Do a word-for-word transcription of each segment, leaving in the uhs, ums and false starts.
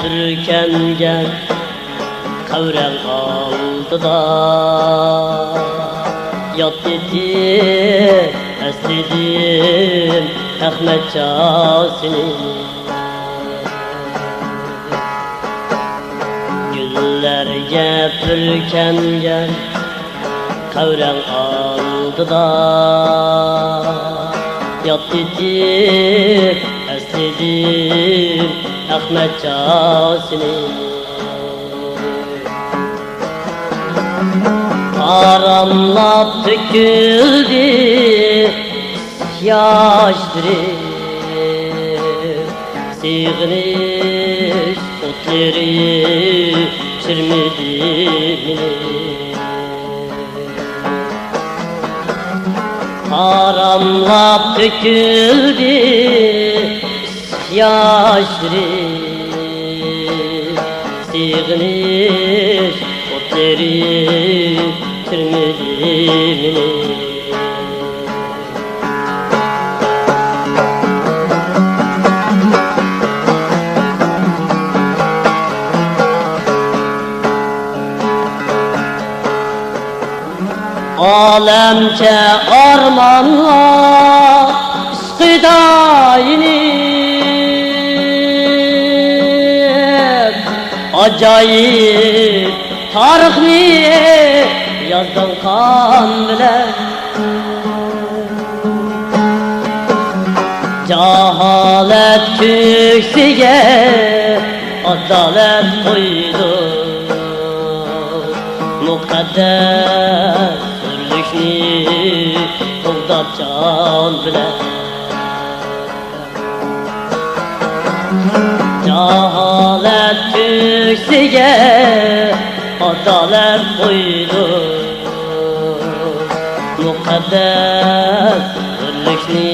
پۈركەنگەن قەۋرەڭ ئالدىدا، ياد ئېتىپ ئەسلىدىم ئەخمەتجان سېنى. گۈللەرگە پۈركەنگەن قەۋرەڭ ئالدىدا، ياد ئېتىپ ئەسلىدىم ئەخمەتجان سېنى. ئاراملاپ تۆكۈلدى ياشلىرىم، سېغىنىش ئوتلىرى چىرمىدى مېنى. ئاراملاپ تۆكۈلدى ياشلىرىم، سېغىنىش ئوتلىرى چىرمىدى مېنى. ئالەمچە ئارمانلار ئىشقىدا يېنىپ، ئاجايىپ تارىخنى يازدىڭ قان بىلەن. جاھالەت كۆكسىگە ئادالەت قويدۇ، مۇقەددەس ھۆرلۈكنى قوغداپ جان بىلەن. جاھالەت كۆكسىگە ئادالەت قويدۇ، مۇقەددەس ھۆرلۈكنى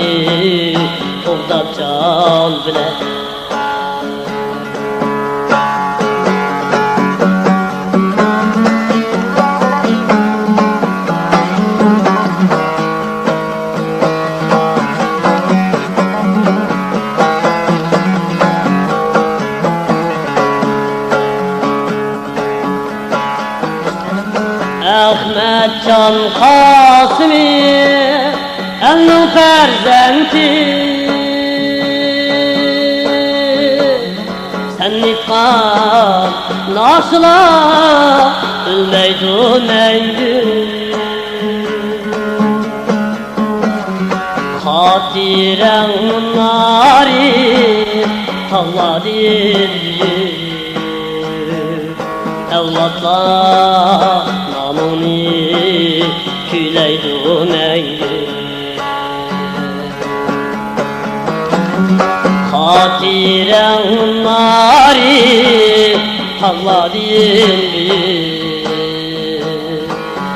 قوغداپ جان بىلەن. ئەخمەتجان قاسىمى ئەلنىڭ پەرزەنتى. سەن ئېيتقان ناخشىلار ئۆلمەيدۇ مەڭگۈ. خاتىرەڭ مۇنارى تاغلاردىن بۈيۈك. ئەۋلادلار نامىڭنى كۈيلەيدۇ مەڭگۈ. خاتىرەڭ مۇنارى تاغلاردىن بۈيۈك.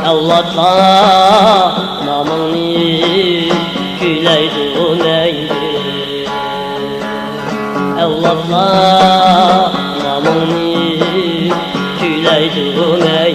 ئەۋلادلار نامىڭنى كۈيلەيدۇ مەڭگۈ. ئەۋلادلار نامىڭنى كۈيلەيدۇ مەڭگۈ.